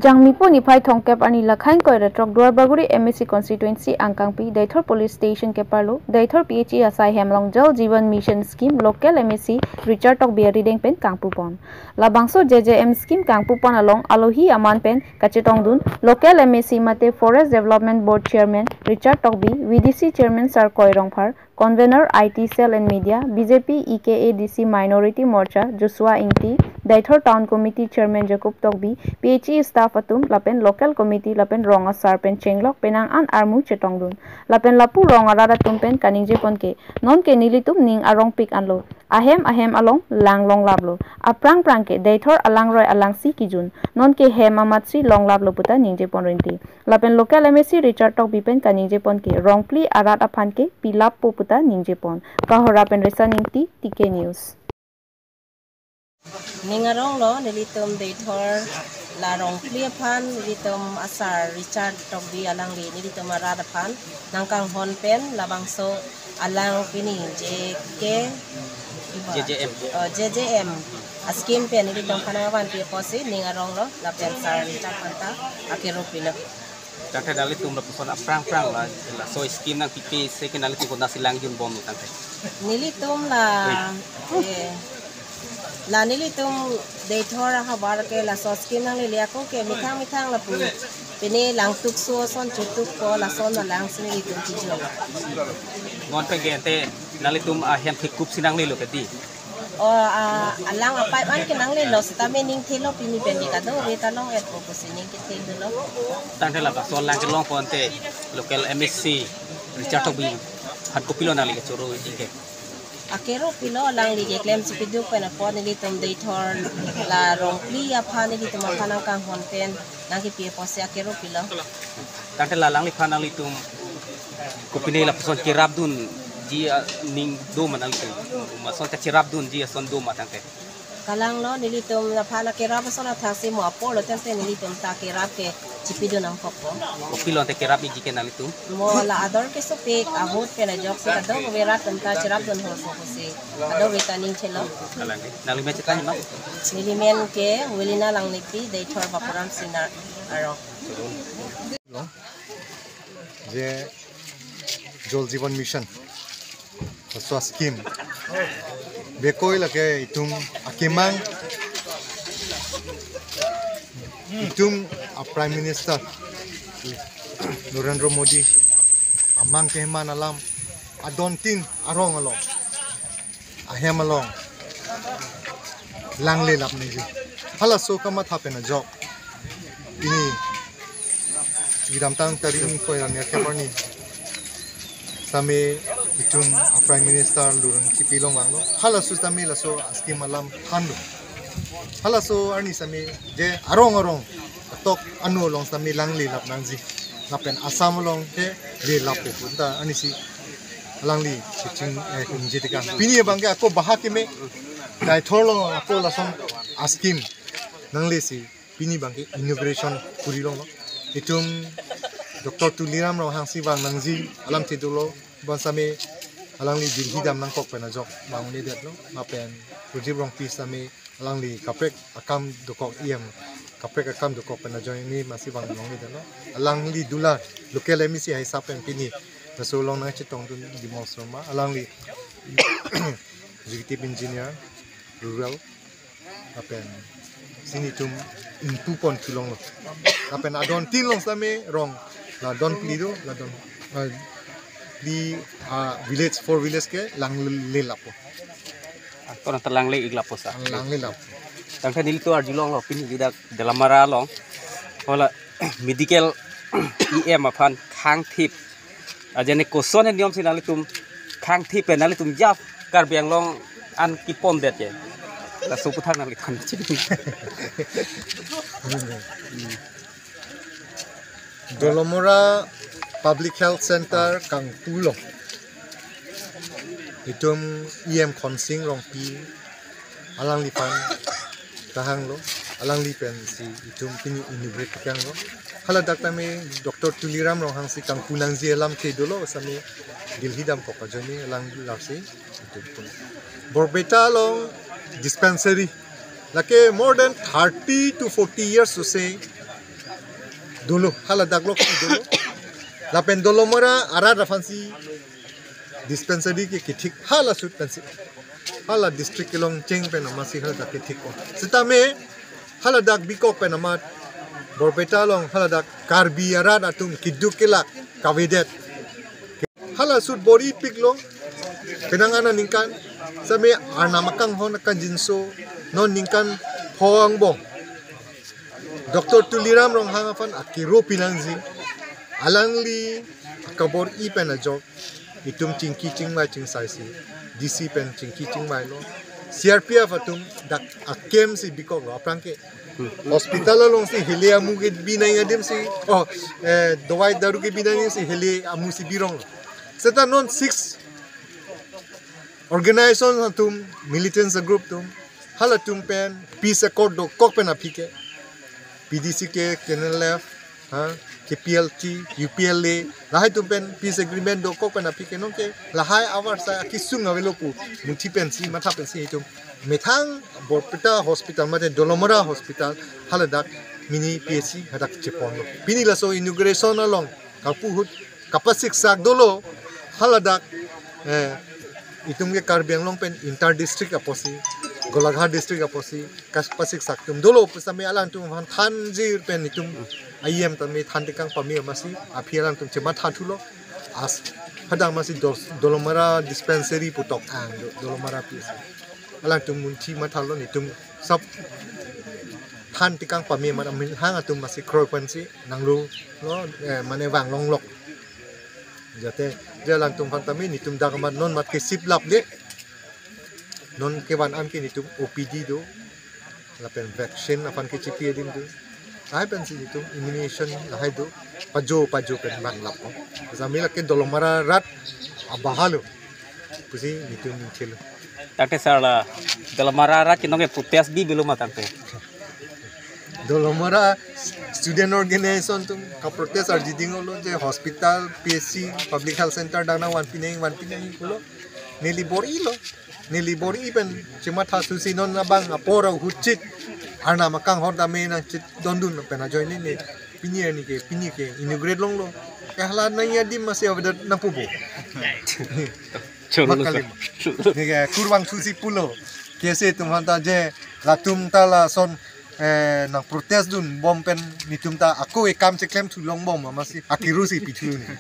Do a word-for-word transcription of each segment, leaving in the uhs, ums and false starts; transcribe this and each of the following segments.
Jangmipo niphai thomkep arni lakhai ingkoi ra throk Duarbagori M A C constituency angkangpi Deithor police station keparlo Deithor P H E asai hem along Jal Jeevan Mission scheme local M A C Richard Tokbi arideng pen kangpupon. Labangso J J M scheme kangpupon along alohi aman pen kachetongdun local M A C mate Forest Development Board Chairman Richard Tokbi, V D C Chairman Sarkoi Rongphar, Convener I T Cell and Media, B J P E K A D C Minority Morcha Joshua Ingti, Deithor Town Committee Chairman Jacob Tokbi, P H E staff atum lapen local committee lapen rong asar pen chenglok penang an armu chetongdun. Lapen lapu rong arat atum pen kaningjepon ke, nonke nelitum ning arongpik anlo. Ahem ahem along lang longlaplo. Aphrang phrang ke Deithor alangroi alangsi kijun. Nonke hem amatsi longlaplo puta ningjepon rinti. Lapen local M A C Richard Tokbi pen kaningjepon ke rongphli arat aphan ke pilappo puta ningjepon. Kahora pen Resa Ingti, T K News. Ning aronglo nelitum Deithor la rongphli aphan nelitum asar Richard Tokbi alangli nelitum arat aphan nangkanghon pen labangso alang pini J K J J M. Oh, J J M a scheme pen nelitum aphan nangvanpi apotsi ning aronglo lapen sar Richard aphanta akero pilo. Tangte nanglitum lapuson aphrang phrang la laso scheme nangpipe se ke nanglitum konatsi lang junbom tangte. Nelitum la, eh, la nelitum Deithor ahavar ke laso scheme nanglele ako ke methang methang lapu. Pini langtuk so ason chutuk ko lason na langsi nelitum kijun. Non pen ke ante nanglitum ahem thekup si nanglelo ke di. O, a, alang apipe an ke nanglelo sitame ning thelo pini pen di kadokave ta long-etpo pusi ning kethe dolo. Tangte labangso alang kelongpo ante local M A C Richard Tokbi aphan kopilo nangli kechoro isi ke. Akero pilo alangli keklem chipiduk pen apot nelitum Deithor la rongphli aphan nelitum aphan nangkanghon pen nangkepi apotsi akero pilo. Tangte la alangliphan nanglitum kopine lapuson cherapdunji aning do ma nanglitum? Lapuson kacherapdunji ason do ma tangte? Kalanglo nelitum aphan akerap ason athak si mo apor lo tangte nelitum ta kerap ke chipidun nangkokpo. Kopilo ante kerap-ikji ke nanglitum? Mo la ador kesopik ahut pen ajoksi kadokave rat atum ta cherapdun hoso pusi kadokave ta ning chelo. Kalang de. Nangli men chethan ma? Neli men ke Wilina Langlepi, Deithor Bapuram Singnar arong. Je Jal Jeevan Mission laso scheme bekoi lake itum akemang, itum a Prime Minister Narendra Modi amang keman alam adontin arong along ahem along langlelap nangji. Halaso kamatha pen ajok pini kedamtang tarik ingkoi ra nerkep arni sitame itum a Prime Minister lurun chipi longvanglo. Halaso sitame laso scheme alam thanlo. Halaso arni sitame je arong arong atok anu along sitame langlelap nangji. Lapen Assam along ke lelappo pu ta arnisi alangli keching, eh, kechingje tekang. Pini abang ke ako bahak keme Deithor along ako lason a scheme nanglesi pini abang ke inauguration kuri longlo. Itum Doctor Tuliram Ronghang si vang nangji alam chedolo, bonsitame alangli Delhi dam nangkok pen ajok vang-un-edetlo. Lapen Rajiv Rongpi sitame alangli kaprek akam dokok, E M kaprek akam dokok pen ajoine masi vang long-edetlo. Alangli dolar local M A C hai sap pen pini laso along nangchetongdun Dimos Roma, alangli executive engineer rural, lapen si nelitum ingpupon kelonglo. Lapen adontin along sitame rong la don phli do, la don, eh, phli, ah, village, four village ke langlelappo. Ator anta langle-iklappo sa. Langlelappo. Tangte nelitum arjulonglo pini judak Dolamara along. Hala medical E M aphan khangthip ajane koson niyom si nanglitum khangthip pen nanglitum jap Karbi Anglong an kepondet je. Laso aputhak nangliphan chini. Dolamara Public Health Center kangpu along itum E M Khonsing Rongpi alangliphan tahanglo, alangli pensi itum pini inaugurate kanglo. Haladak tame Doctor Tuliram Ronghang si kangpu nangji alam ke dolo, sitame Delhi damkok ajoine alang larsi itum pun. Borpeta along dispensary lake more than thirty to forty years to say Dolo, haladak lok si dolo. Lapen Dolamara arat aphansi dispensary ke kethik hala sut pensi, hala district kelong cheng pen amatsi haladak kethik ko. Sitame haladak bikok pen amat Borpeta along haladak Karbi arat atum keduk kelak kavedet. Hala sut bor-ipiklo. Penang aningkan sitame Arnam akanghon akangjinso non ningkan pho angbong Doctor Tuliram Ronghang aphan akero pinangji. Alangli kabor-i pen ajok itum chingki chingvai chingsaisi, D C pen chingki chingvailo. C R P F atum dak a-camp si bikoklo, aphrang ke hospital alongsi hele amu kebi nangji adim si, oh, eh, dawai daru kebi nangji si hele amu si bironglo. Seta non six organization atum, militant group atum, halatum pen peace accord dokok pen aphi ke P D C K, K N L F, ha, K P L T, U P L A, lahai atum pen peace agreement dokok pen aphi ke non ke lahai avarsai akesung avelo pu munthi pensi, matha pensi itum methang Borpeta hospital mate Dolamara hospital haladak mini P H C hadak cheponlo. Pini laso inauguration along kapu ahut kapasik sak dolo haladak, eh, itum ke Karbi Anglong pen inter district apotsi, Golaghat district apotsi kapasik sak atum dolo, pusitame alangtum aphan thanjir pen itum ahem tame than tekang pame amatsi aphi alangtum chematha thulo. As hadak amatsi Dol-, Dolamara dispensary putok ang do, Dolamara P H C. Alangtum munthi mathalo, netum sab than tekang pame amat amin hang atum amatsi kroi pensi nanglo lo, eh, mane vanglonglok. Jate je alangtum aphan tame netum dak amat non amat ke siplap le. Non kevan an ke netum O P D do. Lapen vaccine aphan kechipi adim do. Lahai pensi netum immunization lahai do. Pajo pajo pen vanglappo. Jamila ke Dolamara arat abahalo pusi netum ningthelo. Tangte sir, la Dolamara arat ke non ke protest bi bilo ma tangte? Dolamara student organization atum kaprotest arjiding lo je hospital, P H C, public health center dak nangvan pinang, van pinang pulo. Neli bor-ilo. Neli bor-i pen chematha susi non abang apor ahut chit Arnam akanghon tame nangchedondun pen ajoine ne pini arni ke, pini ke inaugurate longlo. Ke hala nangji adim amatsi avedet nangpupo. Choro lo, sir. Makalim. Ne ke kurvangthusi pulo. Kese atum aphanta je latum ta lason, eh, nangprotest dunbom pen netum ta ako ekam cheklem thulongbom amatsi akero si pithu ne.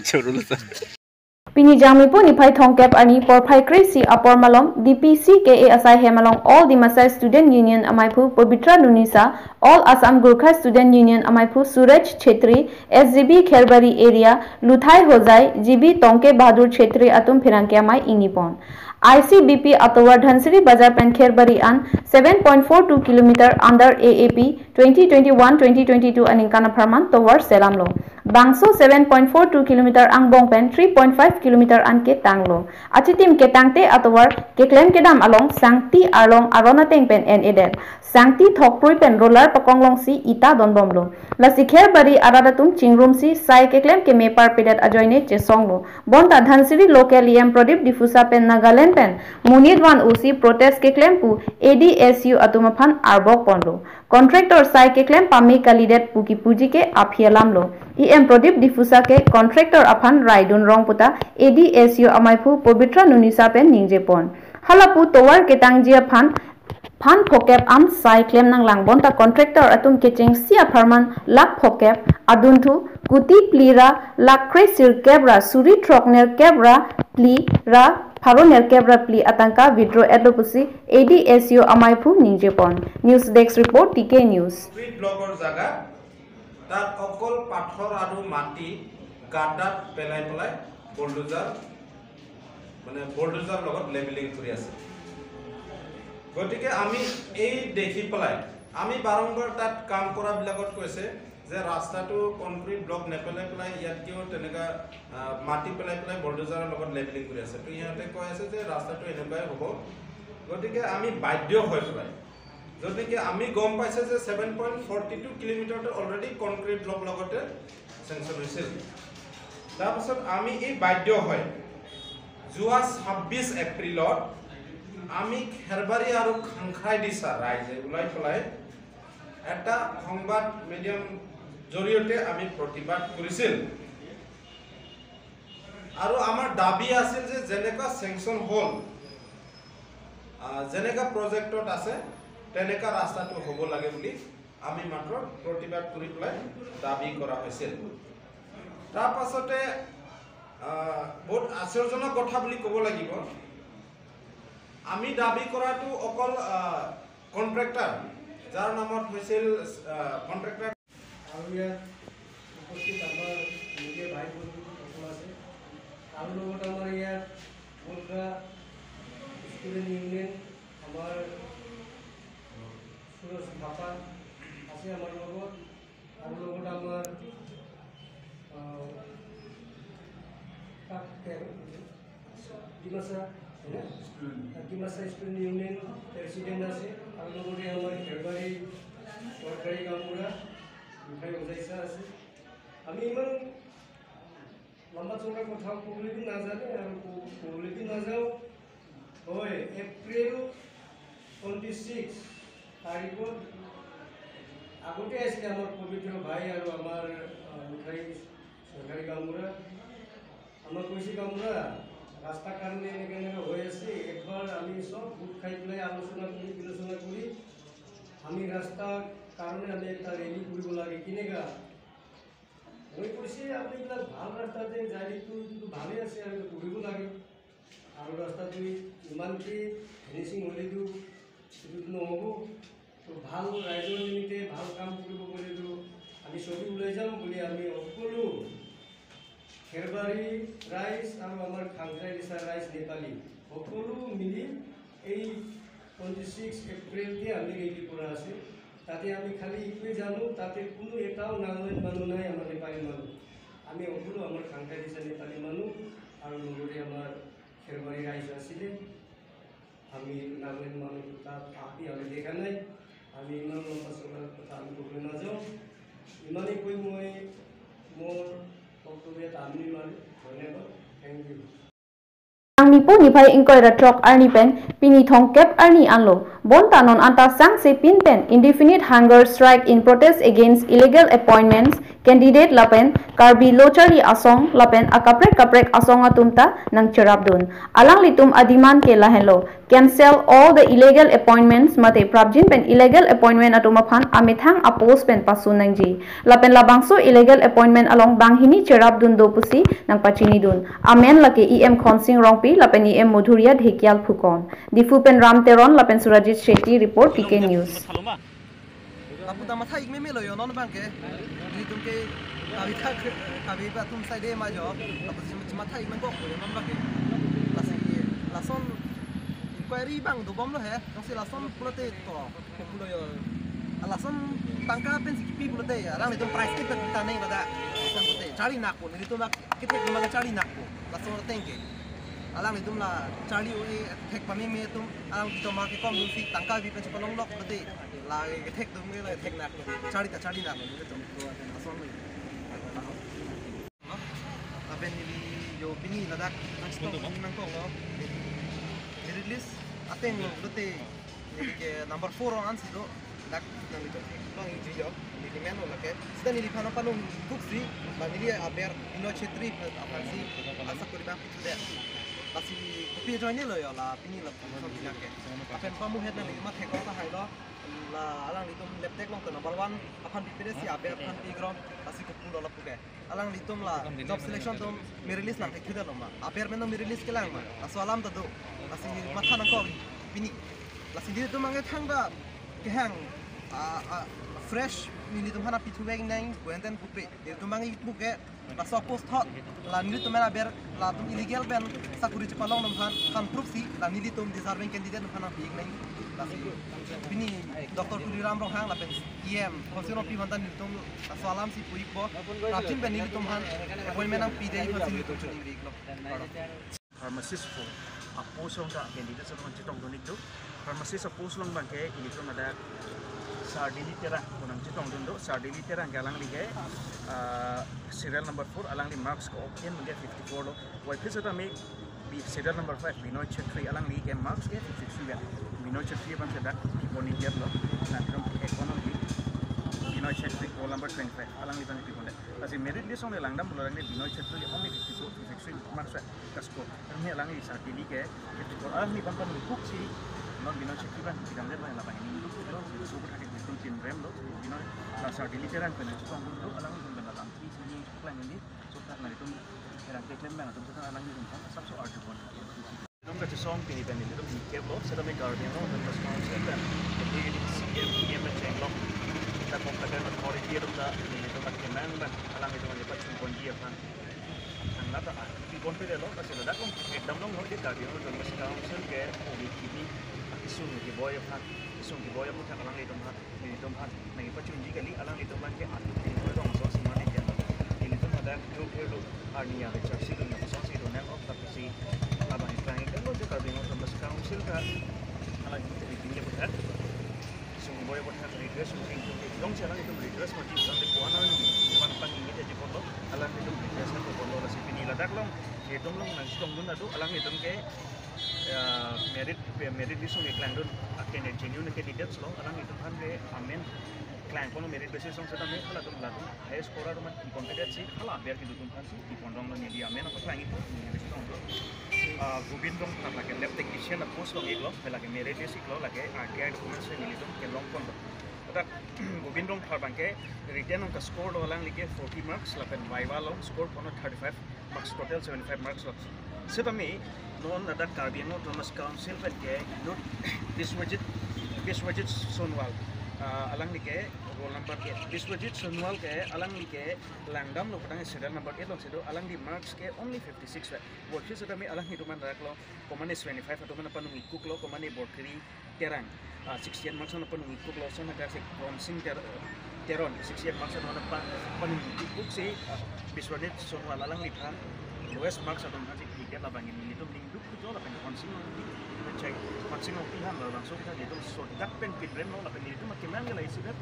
Choro lo, sir. Pini Jangmipo niphai thomkep arni porphai kre-isi apor malom D P C K A asai hem along All Dimasai Student Union amaiphu Pabitra Nunisa, All Assam Gorkha Student Union amaiphu Suraj Chhetri, S G B Kharbari area, Luthai Hojai, G B Tongke Bahadur Chhetri atum pherangke amei ingnipon. I C B P atovar Dhansiri Bazar pen Kharbari an seven point four two kilometer under A A P twenty twenty-one twenty twenty-two aningkan apharman tovar selamlo. Bangso seven point four two kilometer angbong pen three point five kilometer an ketanglo. Achitim ketangte atovar keklem kedam along sangti arlong aron ateng pen en-edet. Sangti thokprui pen roller pakonglongsi ita donbomlo. Lasi Kharbari arat atum chingrumsi sai keklem keme parpedet ajoine chesonglo. Bonta Dhansiri local E M Pradip Diphusa pen Nagaland pen monit van-osi protest keklem pu A D S U atum aphan arbok ponlo. Contractor sai keklem pame kalidet pu kipuji ke aphi alamlo. E M Pradip Diphusa ke contractor aphan raidun rong puta A D S U amaiphu Pabitra Nunisa pen ningjepon. Halapu tovar ketangji aphan phan phokep an sai klem nanglang bonta contractor atum kechengsi apharman lakh phokep adunthu kuti phli ra lakh kre-sirkep ra suri throknerkep ra phli ra pharo nerkep ra phli atangka withdraw-etlo pusi A D S U amaiphu ningjepon. News Desk Report, T K News. Concrete blockৰ জাগাত তাত অকল পাথৰ আৰু মাটি গাঁতাত পেলাই পেলাই বুলডোজাৰ, মানে বুলডোজাৰ লগত লেবেলিং কৰি আছে। গতিকে আমি এই দেখি পেলাই আমি বাৰম্বাৰ তাত কাম কৰাবিলাকত কৈছে যে ৰাস্তাটো কংক্ৰিট ব্লক নেপেলাই পেলাই ইয়াত কিয় তেনেকুৱা, আহ, মাটি পেলাই পেলাই বুলডোজাৰৰ লগত লেবেলিং কৰি আছে। তো সিহঁতে কৈ আছে যে ৰাস্তাটো এনেকুৱাই হ'ব। গতিকে আমি বাধ্য হৈ পেলাই, যদিকে আমি গম পাইছে যে ছেভেন পইণ্ট ফৰ্টি টু কিলোমিটাৰটো অলৰেডি কংক্ৰিট ব্লক লগতে চেংচন হৈছিল। তাৰপিছত আমি এই বাধ্য হৈ যোৱা ছাব্বিছ এপ্ৰিলত আমি খেৰবাৰী আৰু খাংখাই দিছা ৰাইজে ওলাই পেলাই এটা সংবাদ মিডিয়াম জৰিয়তে আমি প্ৰতিবাদ কৰিছিল। আৰু আমাৰ দাবী আছিল যে যেনেকুৱা চেংচন হ'ল, আহ, যেনেকুৱা প্ৰজেক্টত আছে, তেনেকুৱা ৰাস্তাটো হ'ব লাগে বুলি আমি মাত্ৰ প্ৰতিবাদ কৰি পেলাই দাবী কৰা হৈছিল। তাৰ পাছতে, আহ, বহুত আশ্চৰ্যজনক কথা বুলি ক'ব লাগিব, আমি দাবী কৰাটো অকল, আহ, কণ্ট্ৰেক্টৰ, যাৰ নামত হৈছিল, আহ, কণ্ট্ৰেক্টৰ। আৰু ইয়াত উপস্থিত আমাৰ মিডিয়া ভাই বন্ধুসকল আছে। আৰু লগত আমাৰ ইয়াত গোৰ্খা ষ্টুডেণ্ট ইউনিয়ন, আমাৰ সুৰজ থাপা আছে আমাৰ লগত। আৰু লগত আমাৰ, আহ, কাক কে-, ডিমাচা, হয় না? ডিমাচা ষ্টুডেণ্ট ইউনিয়ন প্ৰেচিডেণ্ট আছে। আৰু লগতে আমাৰ খেৰবাৰী চৰকাৰী গাঁওবুঢ়া গোসাই ওজাই ছাৰ আছে। আমি ইমান লম্বা চৌড়া কথা ক'বলৈকে নাজানে আৰু ক-, ক'বলৈকে নাযাওঁ। হয়, এপ্ৰিল টুৱেণ্টি ছিক্স তাৰিখত আগতে আছিলে আমাৰ পবিত্ৰ ভাই আৰু আমাৰ, আহ, গোসাই চৰকাৰী গাঁওবুঢ়া। আমাক কৈছে, "গাঁওবুঢ়া, ৰাস্তাৰ কাৰণে এনেকে এনেকে হৈ আছে, একবাৰ আমি চব গোট খাই পেলাই আলোচনা কৰি, বিলোচনা কৰি আমি ৰাস্তাৰ কাৰণে আমি এটা ৰেলী কৰিব লাগে, কেনেকা?" মই কৈছে, "আপুনি এইবিলাক ভাল ৰাস্তাতে যায়, এইটো, এইটোতো ভালেই আছে, আমি কৰিব লাগে।" আৰু ৰাস্তাটো ইমানকৈ ফিনিচিং হ'লেতো এইটোতো নহ'ব। তো ভাল ৰাইজৰ নিমিত্তে ভাল কাম কৰিব গ'লেতো আমি চবেই ওলাই যাম বুলি আমি সকলো খেৰবাৰী ৰাইজ আৰু আমাৰ খাংচাই দিছা ৰাইজ নেপালী সকলো মিলি এই টুৱেণ্টি ছিক্স এপ্ৰিলতে আমি ৰেলী কৰা আছে। তাতে আমি খালি এইটোৱে জানো, তাতে কোনো এটাও নাগালেণ্ড মানুহ নাই, আমাৰ নেপালী মানুহ। আমি সকলো আমাৰ খাংচাই দিছা নেপালী মানুহ আৰু লগতে আমাৰ খেৰবাৰী ৰাইজ আছিলে। আমি নাগালেণ্ড মানুহ তাত আহি আমি দেখা নাই। আমি ইমান লম্বা চৌড়া কথা আমি ক'বলৈ নাযাওঁ। ইমানেই কৈ মই মোৰ বক্তব্য ইয়াত সামৰণি মাৰিম। ধন্যবাদ। Thank you. Ang nipo niphai ingkoi ra throk arni pen pini thomkep arni anlo bonta non anta sangse pin pen indefinite hunger strike in protest against illegal appointments candidate lapen Karbi Lo Charli Asong lapen akaprek kaprek asong atum ta nangcherapdun. Alanglitum a-demand ke lahenlo, cancel all the illegal appointments mate prapjin pen illegal appointment atum aphan amethang a-post pen pasun nangji. Lapen labangso illegal appointment along banghini cherapdun do pusi nangpachinidun. Amen lake E M Khonsing Rongpi lapen E M Madhuria Dhekial Phukan. Diphu pen Ram Teron lapen Surajit Shetty report, T K News. Lapu ta matha-ik meme lo yo non abangke. Nelitum ke kave ta, kave atum side ma jo. Lapu si matha-ik meme kok lo yo non abangke. Lasi lason inquiry abang dobom lo he. Jongsi lason pulote to. Pulo yo. Lason tangka pensi kipi pulote ya. Alanglitum price kita kita neng pada. Lason pulote. Charli nakpo. Nelitum bak kita cuma charli nakpo. Lason ateng ke. Alanglitum la charli oi thek pameme atum. Alanglitum ma kekom dunsi tangka bi pen chepalonglok pulote. La kethek atum ke la kethek naklo. Charli ta charli naklo. Nelitum. Lason lo. No? Lapen neli yo pini ladak nangchetong nangkok lo. Merit list ateng lo pulote neli ke number four ong ansi do. Dak nanglitum bang-iji yo. Neli men lo lake. Seta neliphan nangpanong kuksi, ba neli aber Binoy Chetri aphansi asakori bang pithudet. Lasi kopi ajoine lo yo la pini la pini ke. Lapen pamuhet neli mathek lo tahai lo. La alanglitum leptek long ta number one aphan pipedetsi aber aphan pigrom, lasi kopulo lapu ke. Alanglitum la job selection atum merit list nangthekthe lo ma? Aber pen merit list kelang ma? Laso alam ta do. Lasi matha nangkok pini. Lasi nelitum ange thangta kehang, a, a, fresh nelitum aphan pithu vek nang, kuenten kupe. Nelitum ange ipu ke laso post thot la nelitum aber latum illegal pen sakori chepalong atum aphan aphan proof si la nelitum deserving candidate atum aphan pik nang. Lasi pini Doctor Tuliram Ronghang lapen E M Khonsing Rongpi aphan ta nelitum laso alam si pu-ikpo. Prapjin pen nelitum aphan appointment nangpidetji aphansi nelitum choningri-iklo. Pharmacist po a-post along ta candidate along chetongdun-ik do. Pharmacist a-post along abangke ilitum ada Sardili Terang pu nangchetongdun do. Sardili Terang ke alangli ke, ah, serial number four, alangli marks ke obtain abangke fifty-four lo. Waipis ta mi bi serial number five Binoy Chetri, alangli ke marks ke fifty-three ya. Binoy Chetri abangke dak pipon-ik lo. Nangtum economy Binoy Chetri poll Number twenty-five, alangli abang pi pondet. Lasi merit list along langdam pulo alangli Binoy Chhetri only fifty-four, fifty-six marks ka score. Kami alangli Sar Tili ke fifty-four. Alangli abang pen kuk si non Binoy Chhetri abang pidamdet abang labang ini duk lo, so ko thak ke tum tin rem lo, Binoy la Sar Tili Terang pen chetong duk lo, alangli pen la lam ti sini klang ini, so thak na itum herang keklem abang atum so thak alangli pen sab so arju pon. Itum kachesong pini pen itum ikep lo, setame Karbi Anglong Autonomous Council pen, edi C M, E M pen chenglok, ta competent authority atum ta, itum akemang abang, alanglitum aje pachun ponji aphan. Ang nata, ah, pi ponpe lo, kasi ladak along, ekdam along, no, di Karbi Anglong Autonomous Council ke, odi kimi, akisung kiboi aphan, kisung kiboi aphan, alanglitum aphan. Nelitum aphan nangpachunji kali, alanglitum abang ke atu tingkoi rong asonsi mane ke. Nelitum hadak jok helo arni ya lecture si dun asonsi dun nang ok tapi si abang iklang iklang lo je Karbi Anglong Autonomous Council ta alangtum tinggi putar. Sung boy putar redress sung tinggi dong si alanglitum redress mati bukan di kuana ni bukan pan ini aja pon lo, alanglitum redress na pon lo, lasi pini ladak along, itum along nangchetong dun adu, alanglitum ke, ya, merit, merit list along iklang dun, aken genuine candidates lo, alanglitum aphan ke amen klang pon merit basis along setame, halatum latum highest scorer atum pi pondet si, hala aber kedo atum aphan si pi pon rong lo, neli amen apa klang ipo, neli chetong lo. Ah, Gobind Rongphar lake lab technician a post along iklo, lake merit list iklo, lake, ah, care documents nelitum kelong pon lo. Ladak Gobind Rongphar abang ke written along ka score lo alangli ke forty marks, lapen viva along score pon lo thirty-five marks, total seventy-five marks lo. Setame non ladak Karbi Anglong Autonomous Council pen ke inut Biswajit, Biswajit Sonowal, ah, alangli ke roll number eight. Biswajit Sonowal ke alangli ke langdam lo, patang serial number eight along si do, alangli marks ke only fifty-six lo. Borsi setame alanglitum aphan rak lo, komane seventy-five atum aphan panung ikuk lo, komane Borkiri Terang, ah, sixty-eight marks aphan panung ikuk lo, lason hadak si Kronsing Ter-, Teron, sixty-eight marks aphan pan-, panung ikuk si, ah, Biswajit Sonowal alangliphan lowest marks atum aphan si ikep, labang nelitum ning duk kujo lapen Kronsing Rongpi, cek Kronsing Rongpi aphan labangso kita nelitum so dak pen pinrem lo, lapen nelitum akemang ke la isi pen,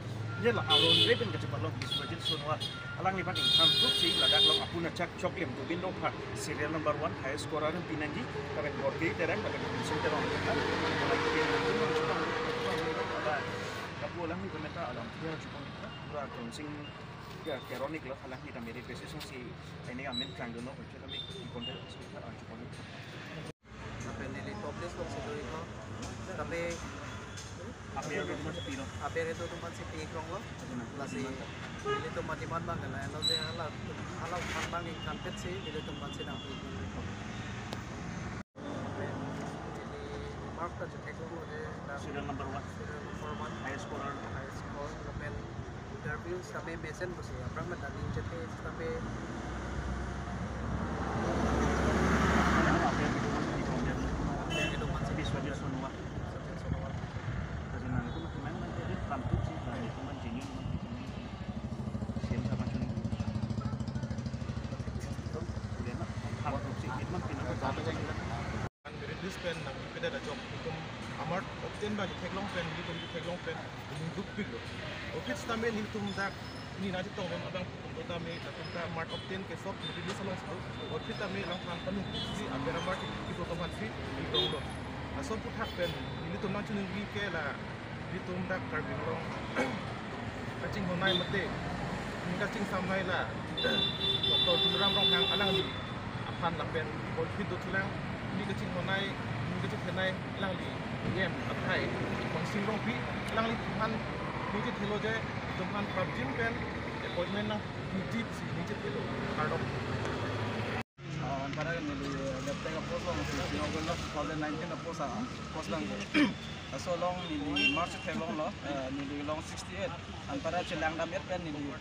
je la aron re pen kachepalong Biswajit Sonowal. Alangliphan ingtham proof si ladak along apun achak choklim Gobind Rongphar serial number one highest scorer atum pinangji, lapen Borkiri Terang, lapen Kronsing Teron. Kapu alangli pemeta alam tiar chupon kita, pura Kronsing, ya, Teron iklo, alangli ta merit basis along si ini amen klang dun lo, ocho kami ikon dun, so, ah, chupon. Lapen neli publish along si do iklo. Tapi aber atum aphan si pi lo. Aber atum aphan si pi krong lo. Lasi nelitum aphan demand abang ke la, eno je hala, hala aphan abang ingkanpet si nelitum aphan si nangpi. Lapen neli mark ta chetheklong lo je, dan serial number one. Serial number one. Highest scorer. Highest score. Lapen interview setame mesen pusi, aphrang mena ning chethe setame. Biswajit Sonowal. Biswajit Sonowal. Kasi nelitum akemang nang jadi tramtuk si, nelitum aphan genuine, aphan genuine. Siam sama cuni. Kemudian, tramtuk si, itu mah pindah ke sana. An merit list pen nangpipedet ajok itum a-mark of ten abang chetheklong pen, itum chetheklong pen, itum dukpik lo. Office tame nelitum dak ni nangchetong pen abang itum tame, latum ta mark of ten ke sop merit list along si do. Office tame alangphan panung si aber a-mark kedo atum aphan si itum lo. Laso aphuthak pen nelitum nangchiningri ke la, itum dak Karbi Anglong kachinghonnei mate, ning kachingsamnei la Doctor Tuliram Ronghang alangli aphan lapen Bolpit Dothulang, ning kachinghonnei, ning kachinghenei alangli E M athai Kronsing Rongpi, alangliphan ning chethelo je itum aphan prapjin pen appointment nangpiji si ning chethelo. Kardom. Ah, anpara neli lab tech a post along si, Singapore lo two thousand nineteen a post a post lang. Laso along neli marks theklong lo, eh, neli long sixty-eight. Anpara chelangdam-et pen neli,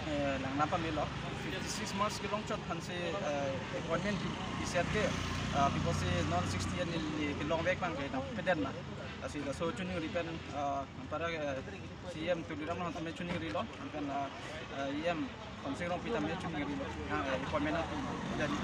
eh, langdam pame lo. Fifty-six marks kelong chot aphan si, eh, appointment pi, pi set ke, ah, because si non sixty-eight neli kelongvek abang ke nangpedet ma. Lasi laso chiningri pen, ah, anpara, eh, C M Tuliram Ronghang tame chiningri lo, lapen, ah, ah, E M Kronsing Rongpi tame chiningri lo, ah, eh, appointment nangpi, jadi.